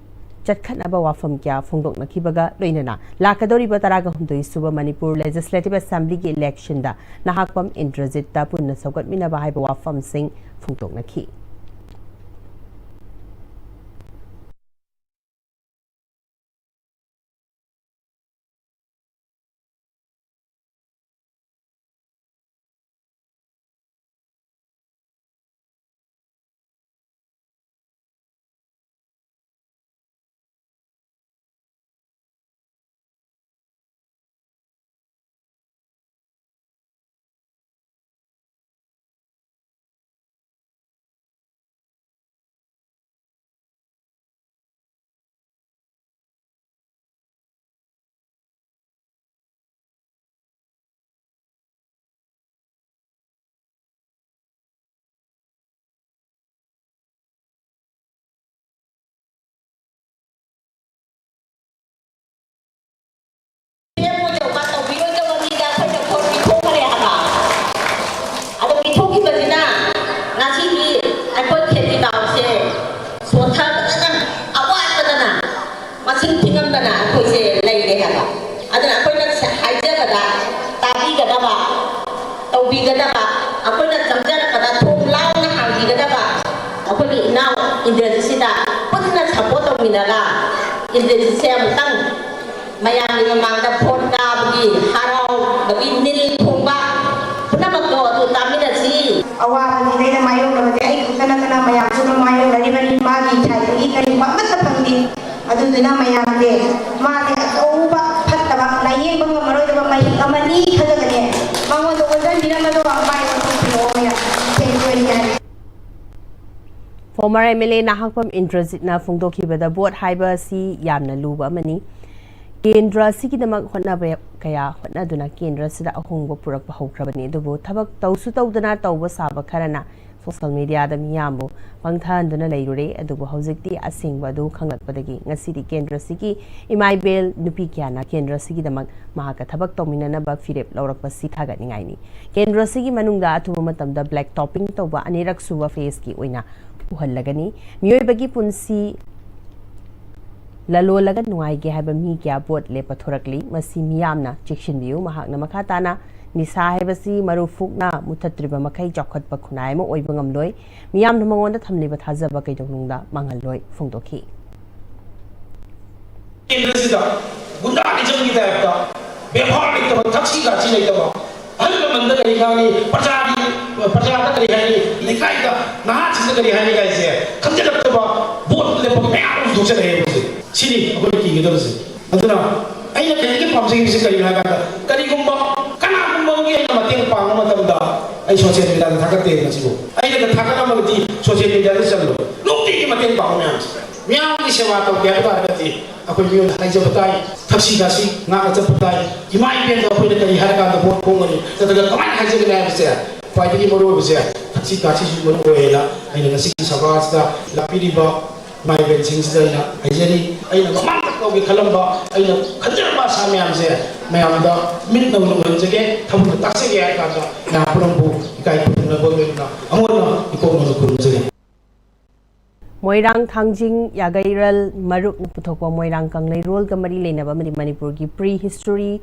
ꯆꯠꯈꯠꯅꯕ ꯋꯥꯐꯝ ꯀꯌꯥ ꯐꯣꯡꯗꯣꯛꯅꯈꯤꯕꯒ ꯂꯣꯏꯅꯅ ꯂꯥꯛꯀꯗꯧꯔꯤꯕ ꯇꯔꯥꯒ ꯍꯨꯝꯗꯣꯏ ꯁꯨꯕ ꯃꯅꯤꯄꯨꯔ ꯂꯦꯖꯤꯁꯂꯦꯇꯤꯚ ꯑꯦꯁꯦꯝꯕ꯭ꯂꯤꯒꯤ ꯏꯂꯦꯛꯁꯟꯗ ꯅꯍꯥꯛꯄꯝ ꯏꯟꯗ꯭ꯔꯖꯤꯠꯇ ꯄꯨꯟꯅ ꯁꯧꯒꯠꯃꯤꯟꯅꯕ ꯍꯥꯏꯕ ꯋꯥꯐꯝꯁꯤꯡ ꯐꯣꯡꯗꯣꯛꯅꯈꯤ꯫ ꯄꯤꯔꯝꯃꯣꯏꯗꯧꯕ, ꯇꯧꯕꯤꯔꯣꯏꯗꯧꯕ ꯃꯤꯗ ꯑꯩꯈꯣꯏꯅ ꯚꯣꯠ ꯄꯤꯊꯣꯛꯈ꯭ꯔꯦ ꯍꯥꯏꯕ꯫ ꯑꯗꯣ ꯄꯤꯊꯣꯛꯈꯤꯕꯁꯤꯅ ꯉꯁꯤꯗꯤ ꯑꯩꯈꯣꯏ ꯈꯦꯇ꯭ꯔꯤꯒꯥꯎꯁꯦ ꯁꯣꯠꯊꯕꯗꯅ, ꯑꯋꯥꯠꯄꯗꯅ, ꯃꯁꯤꯡ ꯊꯤꯉꯝꯗꯅ ꯑꯩꯈꯣꯏꯁꯦ ꯂꯩꯔꯦ ꯍꯥꯏꯕ꯫ ꯑꯗꯨꯅ ꯑꯩꯈꯣꯏꯅ ꯍꯥꯏꯖꯕꯗ ꯇꯥꯕꯤꯒꯗꯕ, ꯇꯧꯕꯤꯒꯗꯕ, ꯑꯩꯈꯣꯏꯅ ꯆꯪꯖꯔꯛꯄꯗ ꯊꯣꯡ ꯂꯥꯎꯅ ꯍꯥꯡꯕꯤꯒꯗꯕ ꯑꯩꯈꯣꯏꯒꯤ ꯏꯅꯥꯎ ꯏꯟꯗ꯭ꯔꯖꯤꯠꯁꯤꯗ ꯄꯨꯟꯅ ꯁꯞꯄꯣꯔꯠ ꯇꯧꯃꯤꯟꯅꯔꯒ ꯏꯟꯗ꯭ꯔꯖꯤꯠꯁꯦ ꯑꯃꯨꯛꯇꯪ ꯃꯌꯥꯝꯒꯤ ꯃꯃꯥꯡꯗ ꯚꯣꯠ ꯀꯥꯕꯒꯤ ꯍꯔꯥꯎꯕꯒꯤ ꯅꯤꯜ ꯈꯣꯡꯕ ꯄꯨꯝꯅꯃꯛꯇꯣ ꯑꯗꯨ ꯇꯥꯃꯤꯟꯅꯁꯤ꯫ ꯑꯋꯥꯕꯁꯤꯗꯩꯗ ꯃꯥꯌꯣꯛꯅꯕꯁꯦ ꯑꯩ ꯈꯛꯇ ꯅꯠꯇꯅ ꯃꯌꯥꯝꯁꯨ ꯑꯗꯨꯝ ꯃꯥꯌꯣꯛꯅꯔꯤꯕꯅꯤ꯫ ꯃꯥꯒꯤ ꯁꯥꯏꯠꯇꯒꯤ ꯀꯔꯤꯒꯨꯝꯕ ꯑꯃꯠꯇ ꯐꯪꯗꯦ꯫ ꯑꯗꯨꯗꯨꯅ ꯃꯌꯥꯝꯁꯦ ꯃꯥꯁꯦ ꯑꯆꯧꯕ ꯐꯠꯇꯕ ꯂꯥꯏꯌꯦꯡꯕ ꯉꯝꯃꯔꯣꯏꯗꯕ ꯃꯍꯤꯛ ꯑꯃꯅꯤ ꯈꯜꯂꯒꯅꯦ ꯃꯉꯣꯟꯗ ꯑꯣꯟꯁꯤꯟꯕꯤꯔꯝꯕꯗꯣ ꯃꯥꯏ ꯑꯣꯟꯊꯣꯛꯄꯤꯔꯛꯑꯣ ꯃꯌꯥꯝ꯫ Thank you. Former MLA Nahakpam ꯏꯟꯗ꯭ꯔꯖꯤꯠꯅ ꯐꯣꯡꯗꯣꯛꯈꯤꯕꯗ vote ꯍꯥꯏꯕ ꯑꯁꯤ ꯌꯥꯝꯅ ꯂꯨꯕ ꯑꯃꯅꯤ꯫ ꯀꯦꯟꯗ꯭ꯔ ꯑꯁꯤꯒꯤꯗꯃꯛ ꯍꯣꯠꯅꯕ ꯀꯌꯥ ꯍꯣꯠꯅꯗꯨꯅ ꯀꯦꯟꯗ꯭ꯔ ꯑꯁꯤꯗ ꯑꯍꯣꯡꯕ ꯄꯨꯔꯛꯄ ꯍꯧꯈ꯭ꯔꯕꯅꯤ꯫ ꯑꯗꯨꯕꯨ ꯊꯕꯛ ꯇꯧꯁꯨ ꯇꯧꯗꯅ ꯇꯧꯕ ꯁꯥꯕ ꯈꯔꯅ social media ꯗ ꯃꯤꯌꯥꯝꯕꯨ ꯄꯪꯊꯍꯟꯗꯨꯅ ꯂꯩꯔꯨꯔꯦ꯫ ꯑꯗꯨꯕꯨ ꯍꯧꯖꯤꯛꯇꯤ ꯑꯁꯦꯡꯕ ꯑꯗꯨ ꯈꯪꯂꯛꯄꯗꯒꯤ ꯉꯁꯤꯗꯤ ꯀꯦꯟꯗ꯭ꯔ ꯑꯁꯤꯒꯤ ꯏꯃꯥ ꯏꯕꯦꯜ ꯅꯨꯄꯤ ꯀꯌꯥꯅ ꯀꯦꯟꯗ꯭ꯔ ꯑꯁꯤꯒꯤꯗꯃꯛ ꯃꯍꯥꯛꯀ ꯊꯕꯛ ꯇꯧꯃꯤꯟꯅꯅꯕ ꯐꯤꯔꯦꯞ ꯂꯧꯔꯛꯄꯁꯤ ꯊꯥꯒꯠꯅꯤꯡꯉꯥꯏꯅꯤ꯫ ꯀꯦꯟꯗ꯭ꯔ ꯑꯁꯤꯒꯤ ꯃꯅꯨꯡꯗ ꯑꯊꯨꯕ ꯃꯇꯝꯗ black topping ꯇꯧꯕ ꯑꯅꯤꯔꯛ ꯁꯨꯕ phase ꯀꯤ ꯑꯣꯏꯅ ꯎꯍꯜꯂꯒꯅꯤ꯫ ꯃꯤꯑꯣꯏꯕꯒꯤ ꯄꯨꯟꯁꯤ ꯂꯂꯣꯜꯂꯒ ꯅꯨꯡꯉꯥꯏꯒꯦ ꯍꯥꯏꯕ ꯃꯤ ꯀꯌꯥ ꯚꯣꯠ ꯂꯦꯞꯄ ꯊꯣꯔꯛꯂꯤ꯫ ꯃꯁꯤ ꯃꯤꯌꯥꯝꯅ ꯆꯦꯛꯁꯤꯟꯕꯤꯌꯨ꯫ ꯃꯍꯥꯛꯅ ꯃꯈꯥ ꯇꯥꯅ ꯅꯤꯁꯥ ꯍꯥꯏꯕꯁꯤ ꯃꯔꯨ ꯐꯨꯛꯅ ꯃꯨꯊꯠꯇ꯭ꯔꯤꯕ ꯃꯈꯩ ꯆꯥꯎꯈꯠꯄ ꯈꯨꯟꯅꯥꯏ ꯑꯃ ꯑꯣꯏꯕ ꯉꯝꯂꯣꯏ꯫ ꯃꯤꯌꯥꯝꯅ ꯃꯉꯣꯟꯗ ꯊꯝꯂꯤꯕ ꯊꯥꯖꯕ ꯀꯩꯗꯧꯅꯨꯡꯗ ꯃꯥꯡꯍꯜꯂꯣꯏ ꯐꯣꯡꯗꯣꯛꯈꯤ꯫ ꯀꯦꯟꯗ꯭ꯔꯁꯤꯗ ꯒꯨꯟꯗꯥꯒꯤꯖꯝꯒꯤ ꯇꯥꯏꯞꯇ ꯕꯦꯕꯥꯔ ꯂꯩꯇꯕ, ꯊꯛꯁꯤ ꯈꯥꯁꯤ ꯂꯩꯇꯕ, ꯑꯍꯜ ꯂꯃꯟꯗ ꯀꯔꯤ ꯉꯥꯡꯉꯤ, ꯄ꯭ꯔꯖꯥꯒꯤ ꯄ꯭ꯔꯖꯥꯗ ꯀꯔꯤ ꯍꯥꯏꯅꯤ, ꯂꯩꯀꯥꯏꯗ ꯅꯍꯥꯁꯤꯡꯗ ꯀꯔꯤ ꯍꯥꯏꯅꯤ ꯀꯥꯏꯁꯦ ꯈꯪꯖꯤꯜꯂꯛꯇꯕ ꯚꯣꯠ ꯂꯦꯞꯄ ꯃꯌꯥꯝ ꯑꯃ ꯊꯣꯛꯆꯜꯂꯛꯑꯦ ꯍꯧꯖꯤꯛ꯫ ꯁꯤꯅꯤ ꯑꯩꯈꯣꯏꯅ ꯀꯤꯒꯗꯕꯁꯦ꯫ ꯑꯗꯨꯅ ꯑꯩꯅ ꯈ꯭ꯋꯥꯏꯗꯒꯤ ꯄꯥꯝꯖꯔꯤꯕꯁꯦ ꯀꯔꯤꯅꯣ ꯍꯥꯏ ꯀꯥꯟꯗ, ꯀꯔꯤꯒꯨꯝꯕ ꯀꯅꯥꯒꯨꯝꯕ ꯑꯃꯒꯤ ꯑꯩꯅ ꯃꯇꯦꯡ ꯄꯥꯡꯕ ꯃꯇꯝꯗ ꯑꯩ social media ꯗ ꯊꯥꯒꯠꯇꯦ ꯉꯁꯤꯕꯨ꯫ ꯑꯩꯅꯒ ꯊꯥꯒꯠꯂꯝꯃꯒꯗꯤ social media ꯗ ꯆꯜꯂꯣꯏ꯫ ꯅꯨꯡꯇꯤꯒꯤ ꯃꯇꯦꯡ ꯄꯥꯡꯕ ꯃꯌꯥꯝꯁꯦ꯫ ꯃꯤꯌꯥꯝꯒꯤ ꯁꯦꯕꯥ ꯇꯧꯒꯦ ꯍꯥꯏꯕ ꯇꯥꯔꯒꯗꯤ ꯑꯩꯈꯣꯏ ꯃꯤꯑꯣꯏꯕ ꯍꯥꯏꯖꯕ ꯇꯥꯏ, ꯊꯛꯁꯤ ꯈꯥꯁꯤ ꯉꯥꯛꯅ ꯆꯠꯄ ꯇꯥꯏ꯫ ꯏꯃꯥ ꯏꯕꯦꯟꯗ ꯑꯩꯈꯣꯏꯅ ꯀꯔꯤ ꯍꯥꯏꯔꯀꯥꯟꯗ ꯚꯣꯠ ꯈꯣꯝꯒꯅꯤ ꯅꯠꯇ꯭ꯔꯒ ꯀꯃꯥꯏꯅ ꯍꯥꯏꯖꯒꯅꯤ ꯍꯥꯏꯕꯁꯦ ꯈ꯭ꯋꯥꯏꯗꯒꯤ ꯃꯔꯨ ꯑꯣꯏꯕꯁꯦ ꯊꯛꯁꯤ ꯈꯥꯁꯤꯁꯨ ꯃꯔꯨ ꯑꯣꯏꯌꯦꯅ ꯑꯩꯅ ꯉꯁꯤꯒꯤ ꯁꯚꯥꯁꯤꯗ ꯂꯥꯛꯄꯤꯔꯤꯕ ꯏꯃꯥ ꯏꯕꯦꯟꯁꯤꯡꯁꯤꯗ ꯑꯩꯅ ꯍꯥꯏꯖꯔꯤ꯫ ꯑꯩꯅ ꯃꯃꯥꯡꯗ ꯇꯧꯒꯦ ꯈꯜꯂꯝꯕ, ꯑꯩꯅ ꯈꯟꯖꯔꯝꯕ ꯑꯁꯥ ꯃꯌꯥꯝꯁꯦ ꯃꯌꯥꯝꯗ ꯃꯤꯠꯅ ꯎꯍꯟꯖꯒꯦ, ꯊꯃꯣꯏꯅ ꯇꯥꯛꯆꯒꯦ ꯍꯥꯏꯔ ꯀꯥꯟꯗ ꯃꯌꯥꯝ ꯄꯨꯝꯅꯃꯛꯄꯨ ꯏꯀꯥꯏ ꯈꯨꯝꯅꯕ ꯂꯣꯏꯅꯅ ꯑꯃꯨꯛ ꯍꯟꯅ ꯏꯀꯣꯛ ꯅꯧꯅ ꯈꯨꯔꯨꯝꯖꯔꯤ꯫ ꯃꯣꯏꯔꯥꯡ ꯊꯥꯡꯖꯤꯡ ꯌꯥꯒꯩꯔꯜ ꯃꯔꯨꯞꯅ ꯄꯨꯊꯣꯛꯄ ꯃꯣꯏꯔꯥꯡ ꯀꯪꯂꯩꯔꯣꯜꯒ ꯃꯔꯤ ꯂꯩꯅꯕ ꯑꯃꯗꯤ ꯃꯅꯤꯄꯨꯔꯒꯤ pre history,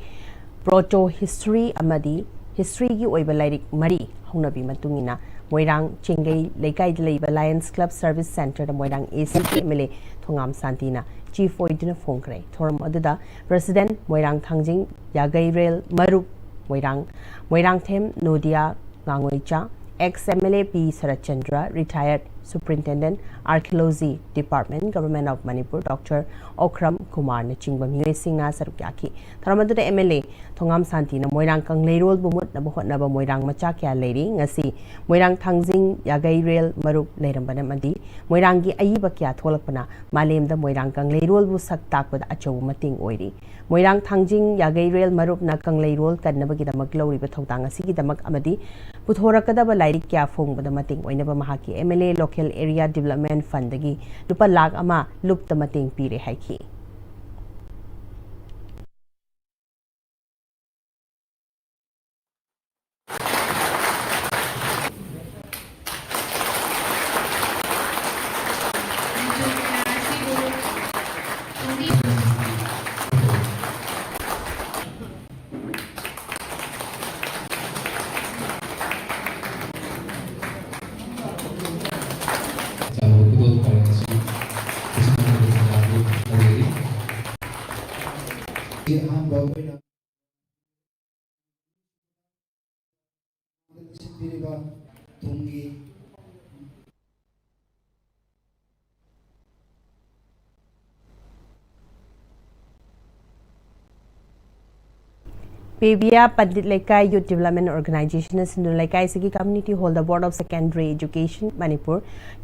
proto history ꯑꯃꯗꯤ history ꯒꯤ ꯑꯣꯏꯕ ꯂꯥꯏꯔꯤꯛ ꯃꯔꯤ ꯍꯧꯅꯕꯤ ꯃꯇꯨꯡ ꯏꯟꯅ ꯃꯣꯏꯔꯥꯡ ꯆꯦꯡꯒꯩ ꯂꯩꯀꯥꯏꯗ ꯂꯩꯕ Lions Club Service Centre the Moirang A C ꯒꯤ MLA ꯊꯣꯉꯥꯝ ꯁꯥꯟꯇꯤꯅ chief ꯑꯣꯏꯗꯨꯅ ꯐꯣꯡꯈ꯭ꯔꯦ꯫ ꯊꯧꯔꯝ ꯑꯗꯨꯗ president ꯃꯣꯏꯔꯥꯡ ꯊꯥꯡꯖꯤꯡ ꯌꯥꯒꯩꯔꯦꯜ ꯃꯔꯨꯞ ꯃꯣꯏꯔꯥꯡ, Moirangthem ꯅꯣꯗꯤꯌꯥ ꯉꯥꯉꯣꯏꯆꯥ, ex M L A P Sarat Chandra, retired Superintendent Archaeology Department, Government of Manipur, Doctor Okram Kumar ꯅꯆꯤꯡꯕ ꯃꯤꯑꯣꯏꯁꯤꯡꯅ ꯁꯔꯨꯛ ꯌꯥꯈꯤ꯫ ꯊꯧꯔꯝ ꯑꯗꯨꯗ M L A ꯊꯣꯉꯥꯝ ꯁꯥꯟꯇꯤꯅ ꯃꯣꯏꯔꯥꯡ ꯀꯪꯂꯩꯔꯣꯜꯕꯨ ꯃꯨꯠꯅꯕ ꯍꯣꯠꯅꯕ ꯃꯣꯏꯔꯥꯡ ꯃꯆꯥ ꯀꯌꯥ ꯂꯩꯔꯤ꯫ ꯉꯁꯤ ꯃꯣꯏꯔꯥꯡ ꯊꯥꯡꯖꯤꯡ ꯌꯥꯒꯩꯔꯦꯜ ꯃꯔꯨꯞ ꯂꯩꯔꯝꯕꯅ ꯑꯃꯗꯤ ꯃꯣꯏꯔꯥꯡꯒꯤ ꯑꯏꯕ ꯀꯌꯥ ꯊꯣꯛꯂꯛꯄꯅ ꯃꯥꯂꯦꯝꯗ ꯃꯣꯏꯔꯥꯡ ꯀꯪꯂꯩꯔꯣꯜꯕꯨ ꯁꯛ ꯇꯥꯛꯄꯗ ꯑꯆꯧꯕ ꯃꯇꯦꯡ ꯑꯣꯏꯔꯤ꯫ ꯃꯣꯏꯔꯥꯡ ꯊꯥꯡꯖꯤꯡ ꯌꯥꯒꯩꯔꯦꯜ ꯃꯔꯨꯞꯅ ꯀꯪꯂꯩꯔꯣꯜ ꯀꯟꯅꯕꯒꯤꯗꯃꯛ ꯂꯧꯔꯤꯕ ꯊꯧꯗꯥꯡ ꯑꯁꯤꯒꯤꯗꯃꯛ ꯑꯃꯗꯤ ꯄꯨꯊꯣꯔꯛꯀꯗꯕ ꯂꯥꯏꯔꯤꯛ ꯀꯌꯥ ꯐꯣꯡꯕꯗ ꯃꯇꯦꯡ ꯑꯣꯏꯅꯕ ꯃꯍꯥꯛꯀꯤ M L A Local Area Development Fundꯗꯒꯤ ꯂꯨꯄꯥ ꯂꯥꯈ ꯑꯃ ꯂꯨꯞꯇ ꯃꯇꯦꯡ ꯄꯤꯔꯦ ꯍꯥꯏꯈꯤ꯫ ꯑꯍꯥꯟꯕ ꯑꯣꯏꯅ ꯁꯤꯟꯕꯤꯔꯤꯕ ꯇꯨꯡꯒꯤ ꯄꯦꯕꯤꯌꯥ ꯄꯟꯗꯤꯠ ꯂꯩꯀꯥꯏ Youth Development Organizationꯅ ꯁꯤꯟꯗꯨꯅ ꯂꯩꯀꯥꯏ ꯑꯁꯤꯒꯤ community hallꯗ Board of Secondary Education Manipur,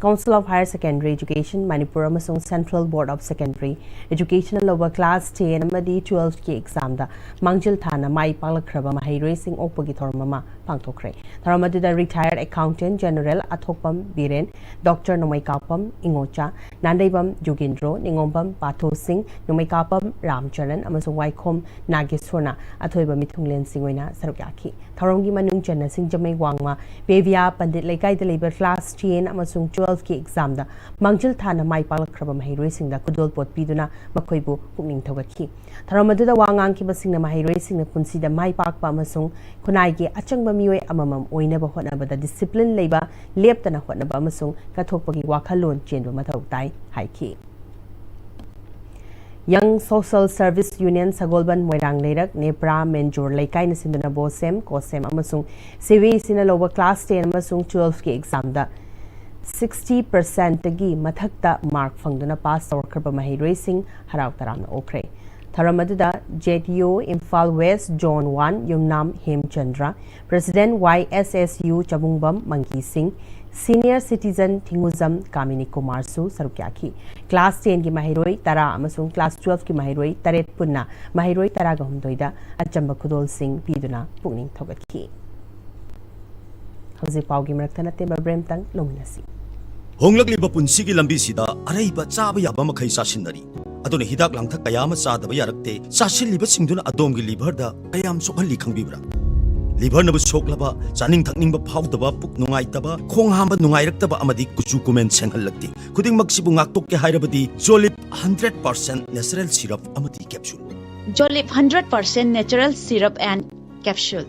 Council of Higher Secondary Education Manipur ꯑꯃꯁꯨꯡ Central Board of Secondary Educationꯅ ꯂꯧꯕ class ten ꯑꯃꯗꯤ twelveꯀꯤ examꯗ ꯃꯥꯡꯖꯤꯜ ꯊꯥꯅ ꯃꯥꯏ ꯄꯥꯛꯂꯛꯈ꯭ꯔꯕ ꯃꯍꯩꯔꯣꯏꯁꯤꯡ ꯑꯣꯛꯄꯒꯤ ꯊꯧꯔꯝ ꯑꯃ ꯄꯥꯡꯊꯣꯛꯈ꯭ꯔꯦ꯫ ꯊꯧꯔꯝ ꯑꯗꯨꯗ retired accountant general ꯑꯊꯣꯛꯄꯝ ꯕꯤꯔꯦꯟ, Doctor ꯅꯣꯡꯃꯩꯀꯥꯄꯝ ꯏꯉꯣꯆꯥ, ꯅꯥꯟꯗꯩꯕꯝ ꯖꯨꯒꯤꯟꯗ꯭ꯔꯣ, ꯅꯤꯉꯣꯝꯕꯝ ꯄꯥꯊꯣ ꯁꯤꯡ, ꯅꯣꯡꯃꯩꯀꯥꯄꯝ ꯔꯥꯝꯆꯔꯟ ꯑꯃꯁꯨꯡ ꯋꯥꯏꯈꯣꯝ ꯅꯥꯒꯦꯁꯣꯔꯅ ꯑꯊꯣꯏꯕ ꯃꯤꯊꯨꯡꯂꯦꯟꯁꯤꯡ ꯑꯣꯏꯅ ꯁꯔꯨꯛ ꯌꯥꯈꯤ꯫ ꯊꯧꯔꯝꯒꯤ ꯃꯅꯨꯡ ꯆꯟꯅ ꯁꯤꯡꯖꯃꯩ ꯋꯥꯡꯃ ꯄꯦꯕꯤꯌꯥ ꯄꯟꯗꯤꯠ ꯂꯩꯀꯥꯏꯗ ꯂꯩꯕ class ten ꯑꯃꯁꯨꯡ twelveꯀꯤ examꯗ ꯃꯥꯡꯖꯤꯜ ꯊꯥꯅ ꯃꯥꯏ ꯄꯥꯛꯂꯛꯈ꯭ꯔꯕ ꯃꯍꯩꯔꯣꯏꯁꯤꯡꯗ ꯈꯨꯗꯣꯜꯄꯣꯠ ꯄꯤꯗꯨꯅ ꯃꯈꯣꯏꯕꯨ ꯄꯨꯛꯅꯤꯡ ꯊꯧꯒꯠꯈꯤ꯫ ꯊꯧꯔꯝ ꯑꯗꯨꯗ ꯋꯥ ꯉꯥꯡꯈꯤꯕꯁꯤꯡꯅ ꯃꯍꯩꯔꯣꯏꯁꯤꯡꯅ ꯄꯨꯟꯁꯤꯗ ꯃꯥꯏ ꯄꯥꯛꯄ ꯑꯃꯁꯨꯡ ꯈꯨꯟꯅꯥꯏꯒꯤ ꯑꯆꯪꯕ ꯃꯤꯑꯣꯏ ꯑꯃꯃꯝ ꯑꯣꯏꯅꯕ ꯍꯣꯠꯅꯕꯗ discipline ꯂꯩꯕ, ꯂꯦꯞꯇꯅ ꯍꯣꯠꯅꯕ ꯑꯃꯁꯨꯡ ꯀꯠꯊꯣꯛꯄꯒꯤ ꯋꯥꯈꯜꯂꯣꯟ ꯆꯦꯟꯕ ꯃꯊꯧ ꯇꯥꯏ ꯍꯥꯏꯈꯤ꯫ Young Social Service Union ꯁꯒꯣꯜꯕꯟ ꯃꯣꯏꯔꯥꯡ ꯂꯩꯔꯛ ꯅꯦꯄ꯭ꯔꯥ ꯃꯦꯟꯖꯣꯔ ꯂꯩꯀꯥꯏꯅ ꯁꯤꯟꯗꯨꯅ ꯕꯣꯁꯦꯝ, ꯀꯣꯁꯦꯝ ꯑꯃꯁꯨꯡ ꯁꯤꯕꯤꯏꯁꯤꯅ ꯂꯧꯕ class ten ꯑꯃꯁꯨꯡ twelve ꯀꯤ exam ꯗ sixty percent ꯇꯒꯤ ꯃꯊꯛꯇ mark ꯐꯪꯗꯨꯅ pass ꯇꯧꯔꯛꯈ꯭ꯔꯕ ꯃꯍꯩꯔꯣꯏꯁꯤꯡ ꯍꯔꯥꯎ ꯇꯔꯥꯝꯅ ꯑꯣꯛꯈ꯭ꯔꯦ꯫ ꯊꯧꯔꯝ ꯑꯗꯨꯗ JTO Imphal West Zone one ꯌꯨꯝꯅꯥꯝ ꯍꯦꯝꯆꯟꯗ꯭ꯔ, President YSSU ꯆꯕꯨꯡꯕꯝ ꯃꯪꯒꯤ ꯁꯤꯡ, Senior Citizen ꯊꯤꯡꯉꯨꯖꯝ ꯀꯥꯃꯤꯅꯤ ꯀꯨꯃꯥꯔꯁꯨ ꯁꯔꯨꯛ ꯌꯥꯈꯤ꯫ Class ten ꯒꯤ ꯃꯍꯩꯔꯣꯏ ꯇꯔꯥ ꯑꯃꯁꯨꯡ class twelve ꯀꯤ ꯃꯍꯩꯔꯣꯏ ꯇꯔꯦꯠ ꯄꯨꯟꯅ ꯃꯍꯩꯔꯣꯏ ꯇꯔꯥꯒ ꯍꯨꯝꯗꯣꯏꯗ ꯑꯆꯝꯕ ꯈꯨꯗꯣꯜꯁꯤꯡ ꯄꯤꯗꯨꯅ ꯄꯨꯛꯅꯤꯡ ꯊꯧꯒꯠꯈꯤ꯫ ꯍꯧꯖꯤꯛ ꯄꯥꯎꯒꯤ ꯃꯔꯛꯇ ꯅꯇꯦꯝꯕ ꯕ꯭ꯔꯦꯝꯇꯪ ꯂꯧꯃꯤꯟꯅꯁꯤ꯫ ꯍꯣꯡꯂꯛꯂꯤꯕ ꯄꯨꯟꯁꯤꯒꯤ ꯂꯝꯕꯤꯁꯤꯗ ꯑꯔꯩꯕ ꯆꯥꯕ ꯌꯥꯕ ꯃꯈꯩ ꯆꯥꯁꯤꯟꯅꯔꯤ꯫ ꯑꯗꯨꯅ ꯍꯤꯗꯥꯛ ꯂꯥꯡꯊꯛ ꯀꯌꯥ ꯑꯃ ꯆꯥꯗꯕ ꯌꯥꯔꯛꯇꯦ꯫ ꯆꯥꯁꯤꯜꯂꯤꯕꯁꯤꯡꯗꯨꯅ ꯑꯗꯣꯝꯒꯤ liver ꯗ ꯀꯌꯥꯝ ꯁꯣꯛꯍꯜꯂꯤ ꯈꯪꯕꯤꯕ꯭ꯔꯥ? Liver ꯅꯕꯨ ꯁꯣꯛꯂꯕ, ꯆꯥꯅꯤꯡ ꯊꯛꯅꯤꯡꯕ ꯐꯥꯎꯗꯕ, ꯄꯨꯛ ꯅꯨꯡꯉꯥꯏꯇꯕ, ꯈꯣꯡ ꯍꯥꯝꯕ ꯅꯨꯡꯉꯥꯏꯔꯛꯇꯕ ꯑꯃꯗꯤ ꯀꯨꯆꯨ ꯀꯨꯃꯦꯟ ꯁꯦꯡꯍꯜꯂꯛꯇꯦ꯫ ꯈꯨꯗꯤꯡꯃꯛꯁꯤꯕꯨ ꯉꯥꯛꯊꯣꯛꯀꯦ ꯍꯥꯏꯔꯕꯗꯤ Jolib hundred percent natural syrup ꯑꯃꯗꯤ capsule꯫ Jolib hundred percent natural syrup and capsule.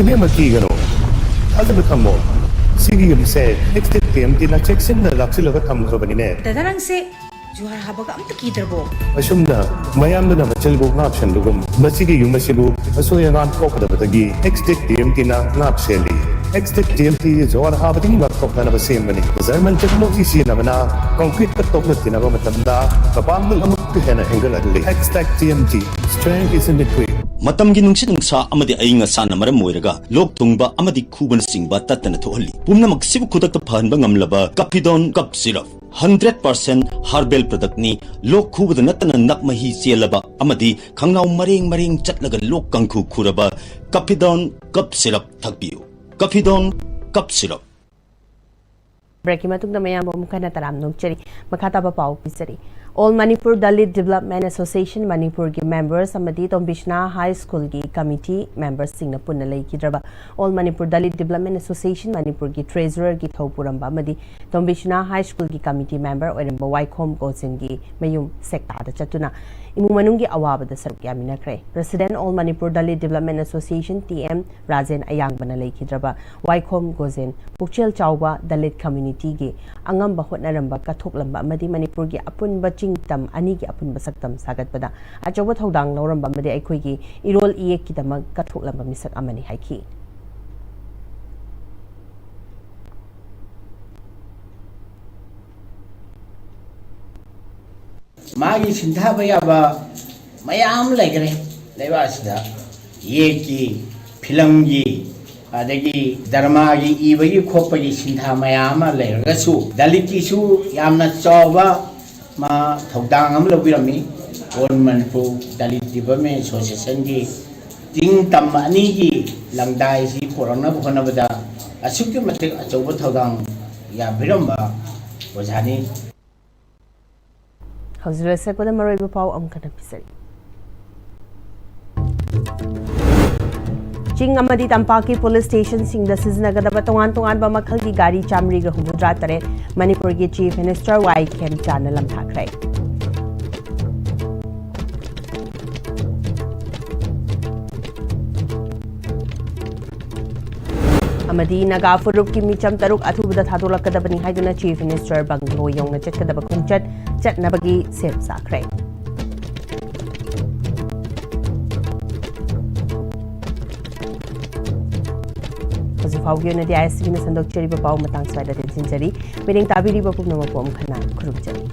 ꯏꯕꯦꯝꯃ, ꯀꯤꯒꯅꯨ, ꯊꯥꯖꯕ ꯊꯝꯃꯣ꯫ ꯁꯤꯒꯤ ꯌꯨꯝꯁꯦ ꯑꯦꯛꯁꯇꯦꯛ ꯇꯤ ꯑꯦꯝ ꯇꯤꯅ ꯆꯦꯛꯁꯤꯟꯅ ꯂꯥꯛꯁꯤꯜꯂꯒ ꯊꯝꯈ꯭ꯔꯕꯅꯤꯅꯦ꯫ ꯗꯗꯥ, ꯅꯪꯁꯦ ꯖꯨꯍꯥꯔ ꯍꯥꯕꯒ ꯑꯝꯇ ꯀꯤꯗ꯭ꯔꯕꯣ? ꯑꯁꯨꯝꯅ ꯃꯌꯥꯝꯗꯨꯅ ꯃꯆꯤꯜꯕꯨ ꯉꯥꯞꯁꯟꯕꯒꯨꯝ, ꯃꯁꯤꯒꯤ ꯌꯨꯝ ꯑꯁꯤꯕꯨ ꯑꯁꯣꯏ ꯑꯉꯥꯝ ꯊꯣꯛꯀꯗꯕꯗꯒꯤ ꯑꯦꯛꯁꯇꯦꯛ ꯇꯤ ꯑꯦꯝ ꯇꯤꯅ ꯉꯥꯛ ꯁꯦꯜꯂꯤ꯫ ꯑꯦꯛꯁꯇꯦꯛ ꯇꯤ ꯑꯦꯝ ꯇꯤ ꯖꯨꯍꯥꯔ ꯍꯥꯕꯗꯒꯤ ꯉꯥꯛꯊꯣꯛꯅꯅꯕ ꯁꯦꯝꯕꯅꯤ꯫ ꯖꯔꯃꯟ ꯇꯦꯛꯅꯣꯂꯣꯖꯤ ꯁꯤꯖꯤꯟꯅꯕꯅ ꯀꯪꯀ꯭ꯔꯤꯠꯀ ꯇꯣꯛꯅ ꯇꯤꯟꯅꯕ ꯃꯇꯝꯗ ꯃꯄꯥꯡꯒꯜ ꯑꯃꯨꯛꯀ ꯍꯦꯟꯅ ꯍꯦꯟꯒꯠꯍꯜꯂꯤ꯫ Xtech T M T, strength is in the grip. ꯃꯇꯝꯒꯤ ꯅꯨꯡꯁꯤꯠ ꯅꯨꯡꯁꯥ ꯑꯃꯗꯤ ꯑꯏꯪ ꯑꯁꯥꯅ ꯃꯔꯝ ꯑꯣꯏꯔꯒ ꯂꯣꯛ ꯊꯨꯡꯕ ꯑꯃꯗꯤ ꯈꯨꯕꯅꯆꯤꯡꯕ ꯇꯠꯇꯅ ꯊꯣꯛꯍꯜꯂꯤ꯫ ꯄꯨꯝꯅꯃꯛꯁꯤꯕꯨ ꯈꯨꯗꯛꯇ ꯐꯍꯟꯕ ꯉꯝꯂꯕ Capidon Cup Syrup, hundred percent herbal product ꯅꯤ꯫ ꯂꯣꯛ ꯈꯨꯕꯗ ꯅꯠꯇꯅ ꯅꯞ ꯃꯍꯤ ꯆꯦꯜꯂꯕ ꯑꯃꯗꯤ ꯈꯪꯅꯥꯎ ꯃꯔꯦꯡ ꯃꯔꯦꯡ ꯆꯠꯂꯒ ꯂꯣꯛ ꯀꯥꯡꯈꯨ ꯈꯨꯔꯕ Capidon Cup Syrup ꯊꯛꯄꯤꯌꯨ꯫ Capidon Cup Syrup꯫ Break ꯀꯤ ꯃꯇꯨꯡꯗ ꯃꯌꯥꯝꯕꯨ ꯑꯃꯨꯛ ꯍꯟꯅ ꯇꯔꯥꯝꯅ ꯑꯣꯛꯆꯔꯤ꯫ ꯃꯈꯥ ꯇꯥꯕ ꯄꯥꯎ ꯄꯤꯖꯔꯤ꯫ All Manipur Dalit Development Association ꯃꯅꯤꯄꯨꯔꯒꯤ members ꯑꯃꯗꯤ ꯇꯣꯝꯕꯤꯁꯅꯥ High Schoolꯒꯤ committee membersꯁꯤꯡꯅ ꯄꯨꯟꯅ ꯂꯩꯈꯤꯗ꯭ꯔꯕ All Manipur Dalit Development Association ꯃꯅꯤꯄꯨꯔꯒꯤ treasurerꯒꯤ ꯊꯧ ꯄꯨꯔꯝꯕ ꯑꯃꯗꯤ ꯇꯣꯝꯕꯤꯁꯅꯥ High Schoolꯒꯤ committee member ꯑꯣꯏꯔꯝꯕ ꯋꯥꯏꯈꯣꯝ ꯒꯣꯖꯦꯟꯒꯤ ꯃꯌꯨꯝ ꯁꯦꯛꯇꯥꯗ ꯆꯠꯇꯨꯅ ꯏꯃꯨꯡ ꯃꯅꯨꯡꯒꯤ ꯑꯋꯥꯕꯗ ꯁꯔꯨꯛ ꯌꯥꯃꯤꯟꯅꯈ꯭ꯔꯦ꯫ President All Manipur Dalit Development Association T M Rajen ꯑꯌꯥꯡꯕꯅ ꯂꯩꯈꯤꯗ꯭ꯔꯕ ꯋꯥꯏꯈꯣꯝ ꯒꯣꯖꯦꯟ ꯄꯨꯛꯆꯦꯜ ꯆꯥꯎꯕ ꯗꯂꯤꯠ communityꯒꯤ ꯑꯉꯝꯕ ꯍꯣꯠꯅꯔꯝꯕ ꯀꯠꯊꯣꯛꯂꯝꯕ ꯑꯃꯗꯤ ꯃꯅꯤꯄꯨꯔꯒꯤ ꯑꯄꯨꯟꯕ ꯆꯤꯡ ꯇꯝ ꯑꯅꯤꯒꯤ ꯑꯄꯨꯟꯕ ꯁꯛꯇꯝ ꯁꯥꯒꯠꯄꯗ ꯑꯆꯧꯕ ꯊꯧꯗꯥꯡ ꯂꯧꯔꯝꯕ ꯑꯃꯗꯤ ꯑꯩꯈꯣꯏꯒꯤ ꯏꯔꯣꯜ ꯏꯌꯦꯛꯀꯤꯗꯃꯛ ꯀꯠꯊꯣꯛꯂꯝꯕ ꯃꯤꯁꯛ ꯑꯃꯅꯤ ꯍꯥꯏꯈꯤ꯫ ꯃꯥꯒꯤ ꯁꯤꯟꯊꯥꯕ ꯌꯥꯕ ꯃꯌꯥꯝ ꯂꯩꯈ꯭ꯔꯦ ꯂꯩꯕꯥꯛ ꯑꯁꯤꯗ꯫ ꯌꯦꯛꯀꯤ, ꯐꯤꯂꯝꯒꯤ, ꯑꯗꯒꯤ ꯗ꯭ꯔꯃꯥꯒꯤ ꯏꯕꯒꯤ ꯈꯣꯠꯄꯒꯤ ꯁꯤꯟꯊꯥ ꯃꯌꯥꯝ ꯑꯃ ꯂꯩꯔꯒꯁꯨ ꯗꯂꯤꯠꯀꯤꯁꯨ ꯌꯥꯝꯅ ꯆꯥꯎꯕ ꯃꯥ ꯊꯧꯗꯥꯡ ꯑꯃ ꯂꯧꯕꯤꯔꯝꯃꯤ꯫ All Manipur Dalit Development Associationꯒꯤ ꯆꯤꯡ ꯇꯝ ꯑꯅꯤꯒꯤ ꯂꯪꯗꯥꯏꯁꯤ ꯄꯨꯔꯛꯅꯕ ꯍꯣꯠꯅꯕꯗ ꯑꯁꯨꯛꯀꯤ ꯃꯇꯤꯛ ꯑꯆꯧꯕ ꯊꯧꯗꯥꯡ ꯌꯥꯕꯤꯔꯝꯕ ꯑꯣꯖꯥꯅꯤ꯫ ꯍꯧꯖꯤꯛ ꯂꯣꯏꯁꯤꯜꯂꯛꯄꯗ ꯃꯔꯨꯑꯣꯏꯕ ꯄꯥꯎ ꯑꯃꯨꯛ ꯍꯟꯅ ꯄꯤꯖꯔꯤ꯫ ꯆꯤꯡ ꯑꯃꯗꯤ ꯇꯝꯄꯥꯛꯀꯤ police stationꯁꯤꯡꯗ ꯁꯤꯖꯤꯟꯅꯒꯗꯕ ꯇꯣꯉꯥꯟ ꯇꯣꯉꯥꯟꯕ ꯃꯈꯜꯒꯤ ꯒꯥꯔꯤ ꯆꯥꯃꯔꯤꯒ ꯍꯨꯝꯐꯨꯇꯔꯥ ꯇꯔꯦꯠ ꯃꯅꯤꯄꯨꯔꯒꯤ Chief Minister ꯋꯥꯏ ꯈꯦꯝꯆꯥꯅ ꯂꯝꯊꯥꯈ꯭ꯔꯦ꯫ ꯑꯃꯗꯤ ꯅꯥꯒꯥ ꯐꯨꯔꯨꯞꯀꯤ ꯃꯤꯆꯝ ꯇꯔꯨꯛ ꯑꯊꯨꯕꯗ ꯊꯥꯗꯣꯛꯂꯛꯀꯗꯕꯅꯤ ꯍꯥꯏꯗꯨꯅ Chief Minister ꯕꯪꯒ꯭ꯂꯣ ꯌꯧꯅ ꯆꯠꯀꯗꯕ ꯈꯣꯡꯆꯠ ꯆꯠꯅꯕꯒꯤ ꯁꯦꯝ ꯁꯥꯈ꯭ꯔꯦ꯫ ꯍꯧꯖꯤꯛ ꯐꯥꯎꯒꯤ ꯑꯣꯏꯅꯗꯤ ISTVꯅ ꯁꯟꯗꯣꯛꯆꯔꯤꯕ ꯄꯥꯎ ꯃꯇꯥꯡ ꯁ꯭ꯋꯥꯏꯗ ꯇꯦꯟꯁꯤꯟꯖꯔꯤ꯫ ꯃꯤꯠꯌꯦꯡ ꯇꯥꯕꯤꯔꯤꯕ ꯄꯨꯝꯅꯃꯛꯄꯨ ꯑꯃꯨꯛ ꯍꯟꯅ ꯈꯨꯔꯨꯝꯖꯔꯤ꯫